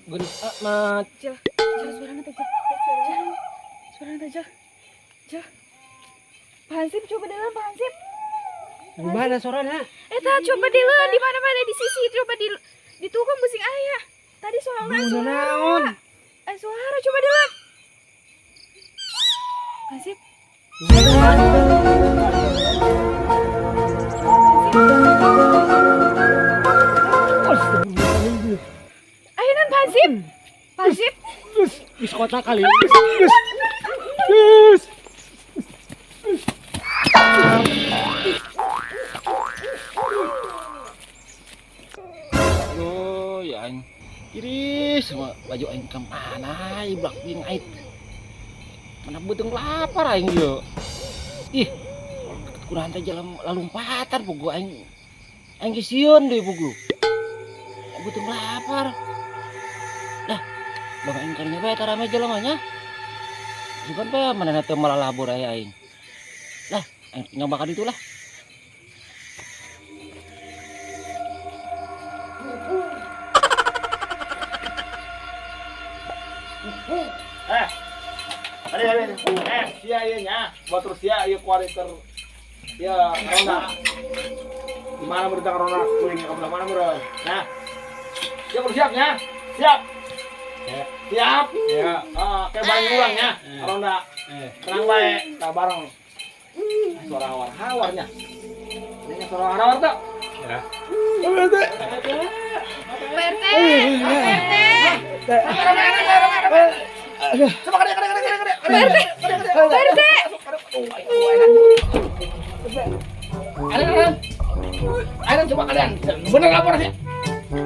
Geulis amat. Jel, jel suarana teh jel. Jel. Suarana teh jel. Jel. Pak Hansip coba dulu Pak Hansip. Di mana suarana? Eta coba dulu di mana-mana di sisi coba di ditukang busing aya. Tadi soalnya Guna suara. naon? Eh suara coba dulu. Hansip. Astagfirullahaladzim. Ayo nan Pak Hansip. Pak Hansip. Wis kota kali. Wis. Wis. Aduh, ya aing. Iris, baju aing ke mana? Ibak bing ait. Mana beuteung lapar aing ieu. Ih, kurang teh jalan lalumpatan pugu aing. Aing geus sieun deui pugu. Beuteung lapar. Dah, bang aing karinya bae tara rame jelemanya. Bukan bae mana teh malah labur aya aing. Lah, aing nyoba ka ditu lah. Eh. Tadi tadi. Eh, sia ieu nya, batur sia ieu kuari keur ya ronda. Di mana berita ronda kuring ka belah mana meureun. Nah. Siap kudu siap nya. Siap. Ya. Siap. Ya. Ah, kayak bareng urang nya, ronda. Tenang bae, tah bareng. Suara hawar-hawarnya. Ini suara hawar-hawar tuh. Ya. Pak RT. Pak RT. Coba kade kade kade kade kade. Pak RT. Ayo, ayo, coba kalian. Bener lapor sih.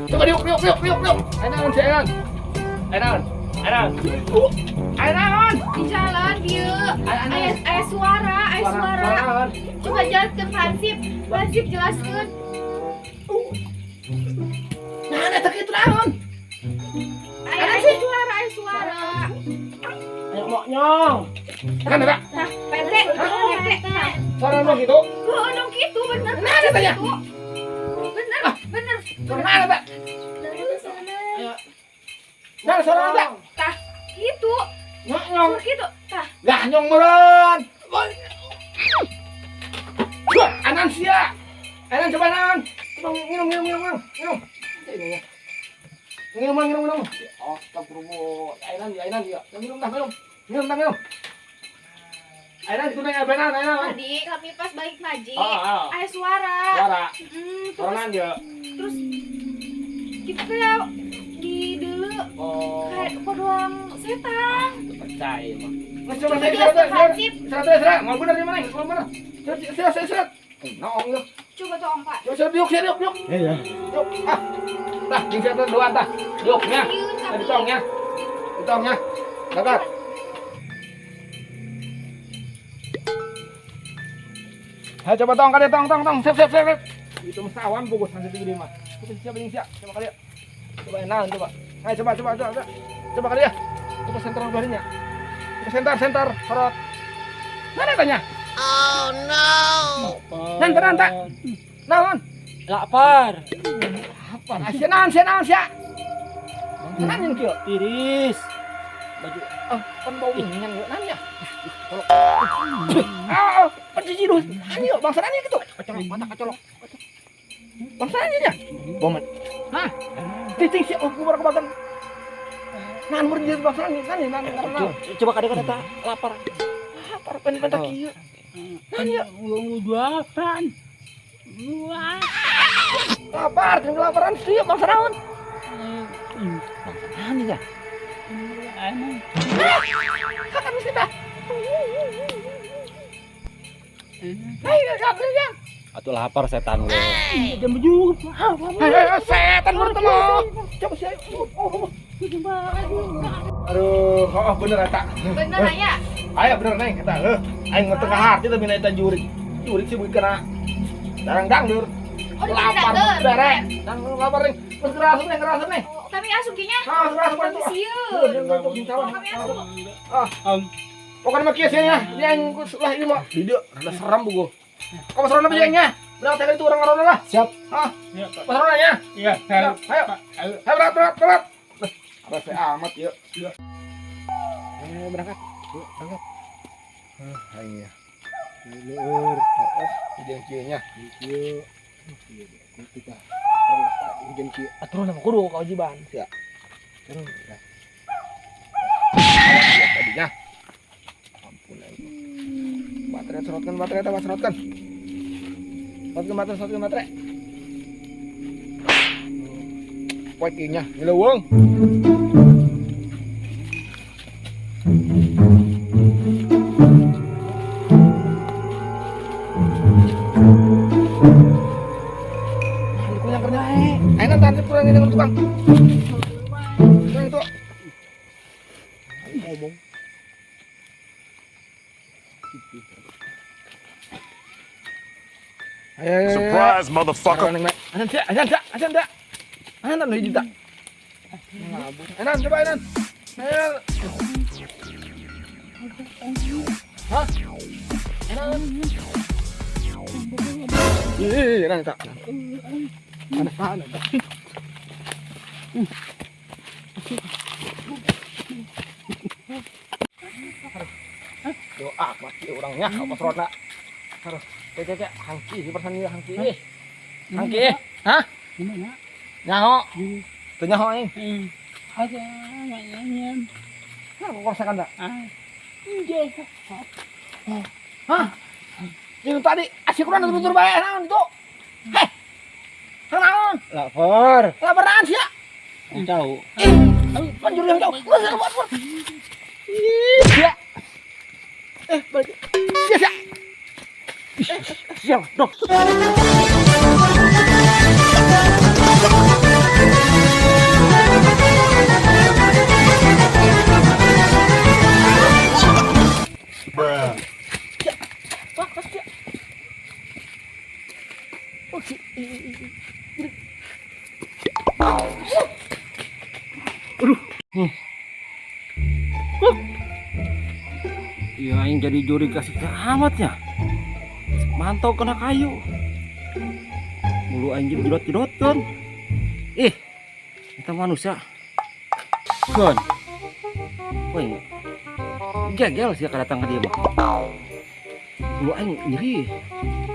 Coba diuk, diuk, diuk, diuk, diuk. Ayo, naon sih, ayo. Ayo, naon. Ayo, naon. Ayo, naon. Di jalan dieu. Aya aya suara, aya suara. Coba jelaskeun Pak Hansip. Pak Hansip jelaskeun. Nah, eta kitu naon? Aya aya suara, aya suara. Ayo mau nyong. Kan eta? Nah, Pak RT, Pak RT. Nah, Suara nu kitu? heueuh nu kitu bener. Nah, ada tanya. Kitu. Bener, bener. Suara mana eta? Ayo. Nah, suara eta. Tah, kitu. Nyong, nyong. Suara kitu. Tah, Lah, nyong meureun. Wah, anan sia. Anan coba anan. Coba nginum, nginum, nginum, nginum. Nginum. Ini ya. Nginum, nginum, nginum. Astagfirullah. Ainan dia, ainan dia. Nginum dah, nginum. Nginum dah, nginum. Ainan itu nanya benar, ainan. tadi kami pas balik ngaji, Ah, ah. aya suara. Suara. Terus Suara dia. terus kita kayak di dulu Oh. kayak doang setan. Percaya mah. Mas coba Coba saya jelaskan, Hansip. Serah, serah, serah. Mau bener di mana? Mau bener. Serah, serah, serah, serah. Noong lu. Coba tolong Pak. Coba serah, diuk, serah, diuk, diuk. Ya ya. Diuk. Ah. Tah, jeung serah dua tah. Diuknya. Sieun kami. Ditongnya. Ditongnya. Dapat. Ayo coba tong kali tong tong tong. Siap siap siap. siap. Itu sawan bungkus nanti gede mah. Coba siap yang siap. Coba kali ya. Coba enak coba. Ayo coba coba coba. Coba kali ya. Coba senter barinya. Coba senter senter sorot. Mana tanya? Oh no! Nan tenan tak? Naon? Lapar. Apa? Sia naon sia naon sia. Tenan yang kieu. Tiris. Baju Ah, kan bau minyak yuk nanya. Ah, pencuci dulu. Nanya, bangsa nanya gitu. Kecolok, mata kecolok. Bangsa nanya ya. Bomet. Hah? Cicing sih, oh, gua baru kebakan. Nan berdiri bangsa nanya, nanya, nanya, nanya. Coba kadang-kadang tak lapar. Apa pen pen tak kieu. Nanya, Dua lapar, jangan kelaparan sih, bangsa naon. Bangsa nanya ya. Kakak mesti dah. Hei, ya. Atuh lapar setan lu. Hei, setan bertemu. Coba sih, oh. Aduh, oh bener eta. Bener aya. Aya bener neng eta. Heuh, aing mah teu kaharti teh mina eta jurik. Jurik sih beuki kana darang dangdur. Oh, di Lapar dangdur. bere. Dangdur lapar ning. Terus kerasuk nih, kerasuk nih. Oh, kami asup kinya. Ah, kerasuk Kami itu. sieun. Kami Kami asup. Ah, pokoknya mah kieu sia nya. Yang lah ini mah di dieu rada seram bugo. Kau mas Rona nya. Berangkat tadi itu orang Rona lah. Siap. Ah, Mas Rona nya. Iya, Ayo, ayo. Ayo berat berat berat. Rasa amat yuk. Berangkat. Yuk, berangkat. Hah, aing ya. Leur, oh, hujan kieu nya. Kieu. Kieu kita. Hujan kieu. Aturan mah kudu kewajiban sia. Turun ya. Tadinya. Ampun aing. Baterai sorotkan, baterai tambah sorotkan. Sorotkan baterai, sorotkan baterai. Poek ieu nya, ngeleuweung. Tukang. Tukang itu. Ngomong. Surprise motherfucker. Anan anan anan anan anan hiji tak. Anan coba anan. Hah? Anan. Ih, anan tak. Anan anan. Doa mati orangnya apa serotna. Aduh, cek hangki si persan ieu hangki. Hangki. Hah? Gimana? Nyaho. Teu nyaho aing. Aja nyanyian. Nah, kok rasakan tak? Ah. Iya. Hah? Yang tadi asik urang tutur bae naon itu? Heh. Naon? Lapar. Laparan sia. Tahu. Pan juru yang tahu. Ih, sia. Balik. Sia, sia. Sia, dok. Bruh. Sia. Wah, sia. Oh, si. Aduh. Iya, aing jadi juri kasih amatnya. Mantau kena kayu. Mulu aing jadi jedot-jedot kan. Ih, kita manusia. Kan. Woi. Gegel sih datang ke dia mah. Mulu aing nyeri.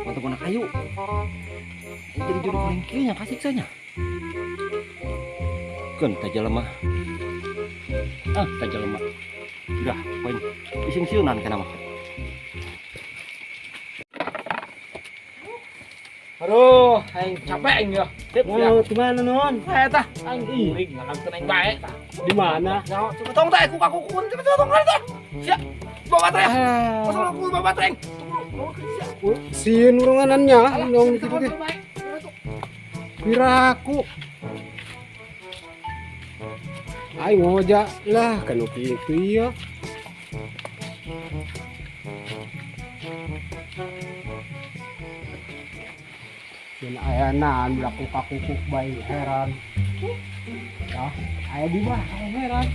Mantau kena kayu. Aing jadi juri paling kieu nya kasih nya. Kan tajalema. Ah, tajalema. Udah, poin. Ising siunan kana mah. Aduh, aing capek aing ya. Sip, oh, di mana non? Saya tah, aing uring ngakan aing bae tah. Di mana? Nyaho, coba tong tah ku kaku kun, coba tong tah. Sia. Bawa baterai. Pasal ku bawa baterai. Sieun urunganannya, dong kitu teh. Piraku. Aing ngoja lah kan kitu ieu. Yen ayanan laku kakukuk bae heran. Ya, aya di mah heran.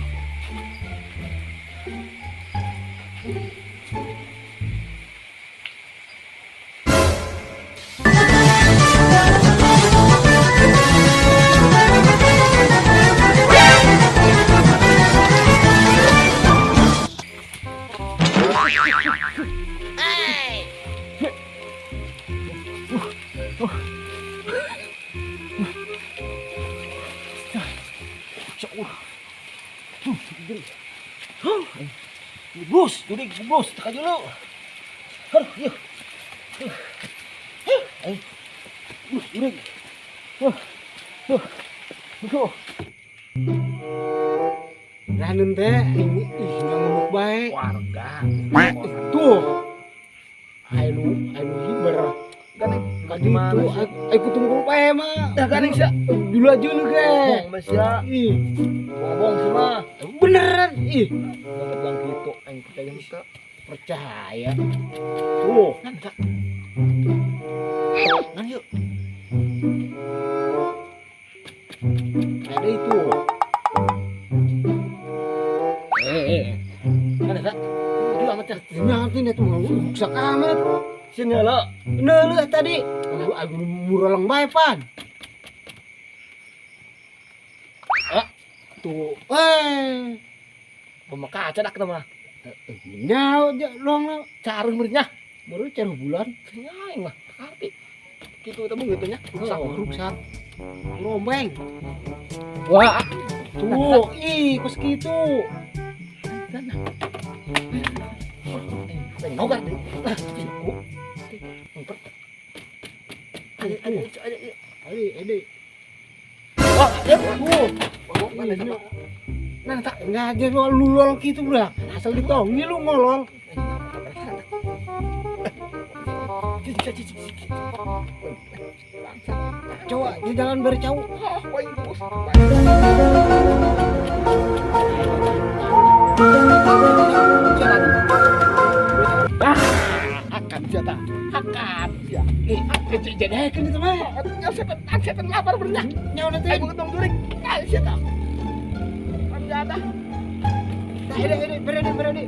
Bus, jadi bus, tekan dulu. Aduh, yuk. Ayo. Bus, uring. Duh. Ranen teh ini ih ngomong bae. Warga. Tuh. Ayo hiber. Ganeng gimana sih? Ayo tunggu bae mah. Ya ganeng sia. Dulu aja lu ge. Bohong mah sia. Ih, bohong sih mah. Beneran ih. Bilang gitu aing percaya henteu. Percaya. Tuh. Nan, tak. Nan yuk. Ada itu. Mana tak? Itu amat ya. Nanti nih tuh ruksak amat. Sini lo. Neuleuh tadi. Aku muraleng bae pan. Ah, Tuh. Eh. Bom kaca dak mah. Nya luang Caruh meureun nya. Baru caruh bulan. Nya aing mah arti. Kitu teh gitu nya. Rusak, rusak. Rombeng. Wah, tuh, ih, kos kitu. Nogar deui. Ayo, ayo, ayo. Ayo, ayo. Wah, ya, tuh. Nah, tak ngajar lu lol gitu, bro. Asal ditongi lu ngolol. Coba di jalan bercau. Akan jatah, akan ya. Jadi kan itu mah. Setan lapar bener. Nyawa nanti. Ayo ketemu jurik. Ayo setan. Jatah. Nah, ini berani berani.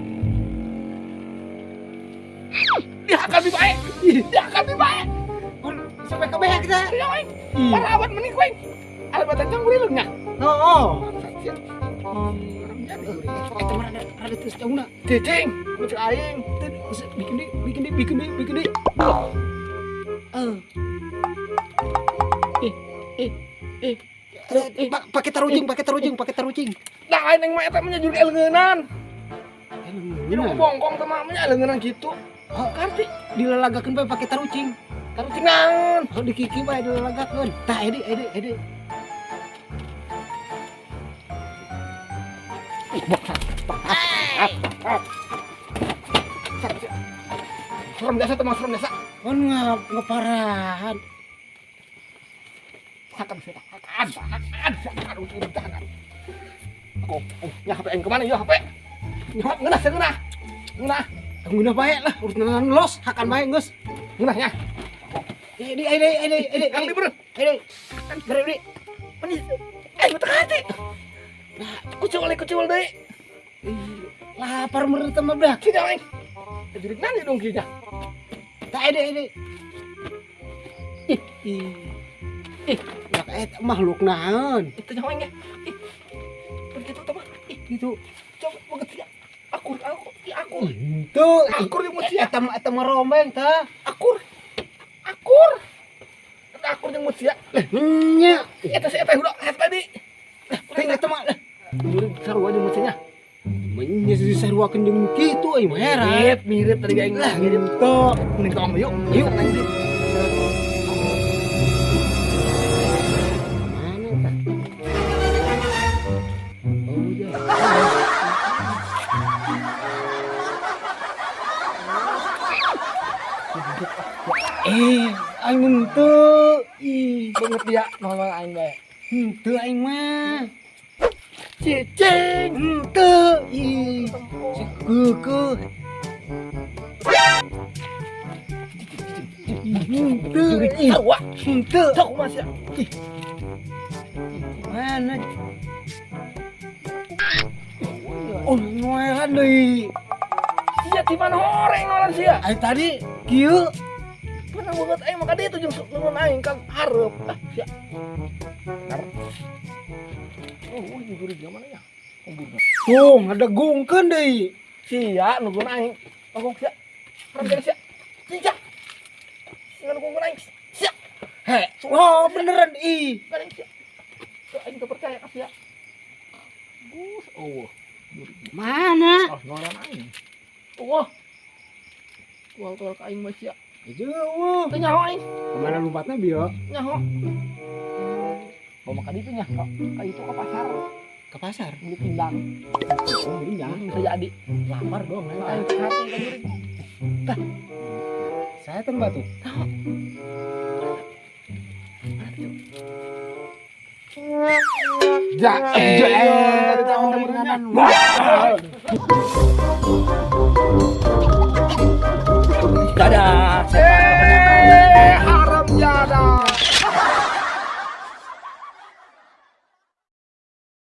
Dia akan dibaik. Dia akan dibaik. Sampai ke behek kita. Iya, aing. Parawan mending kowe. Ada batang gurilungnya. Oh. Eh, teman ada terus tahu nak? Cicing, lucu aing. Bikin di, bikin di, bikin di, bikin di. Pakai tarucing, pakai tarucing, pakai tarucing. Nah, aing mah eta mah jurik leungeunnan. Leungeunnan. Bongkong teh mah nya leungeunnan gitu. Karti dilalagakeun bae pakai tarucing. Tarucing naon? Oh, dikiki bae dilalagakeun. Tah, edi edi edi. Serem jasa teman, serem jasa. Kan ngeparahan. Hakan saya, hakan, hakan, hakan, hakan. Aku, ya HP yang kemana ya HP? Ngeunah, ngeunah, ngeunah. Ngeunah bae lah, urusan los, hakan bae geus. Ngeunah ya. Edi, edi, edi, edi, kang di beureum. Edi, beureum di. Manis. Eh, betul hati. Nah, kucul kucul deui. Lapar meureun teh mah brak. Tidak aing. Jurik nani dong kieu. Tak ede ede. Ih, ih, dak eta makhluk naon? Itu nyawa aing. Ih. Begitu teh mah. Ih, gitu. Coba banget ya. Akur, aku, akur. Tuh, akur jeung sia. Eta eta mah rombeng tah. Akur. Akur. Eta akur jeung sia. Nya. Eta si eta udah eta tadi. Ting eta mah. Jurik sarua jeung sia. Menya disaruakeun jeung kitu euy mah heran. Mirip, mirip tadi aing lah mirip tuh. Mending tong yuk. Yuk anjir. Mana tah? Oh ya. Eh, aing henteu. Ih, banget dia nolong aing bae. Henteu aing mah. Cicing, henteu. Ih, si keukeuh. Henteu, ih. Henteu. Sok mas ya. Ih. Mana? Oh, noelan deui. Sia di mana horeng noelan sia? Ai tadi kieu. Pernah banget aing mah ka ditu jeung nunun aing ka hareup. Ah, sia. Oh, jurik mana ya? Tuh, ngadegungkeun deui. Sia nungguan aing. Bagong sia. Haram sia. Sia. Ngadegungkeun aing. Sia. He, oh beneran ih. Aing sia. Aing teu percaya ka sia. Gus, oh. Mana? Oh, noran aing. Wah. Tual-tual ka aing mah sia. Jauh. Teu nyaho aing. Kemana lompatna bieu? Nyaho. Mau makan itu nya, ka itu ke pasar. Ke pasar? Beli pindang. Oh, pindang. Bisa jadi. Lapar dong. Aing hati ka jurik. Tah. Saya teh batu. Ja, dadah.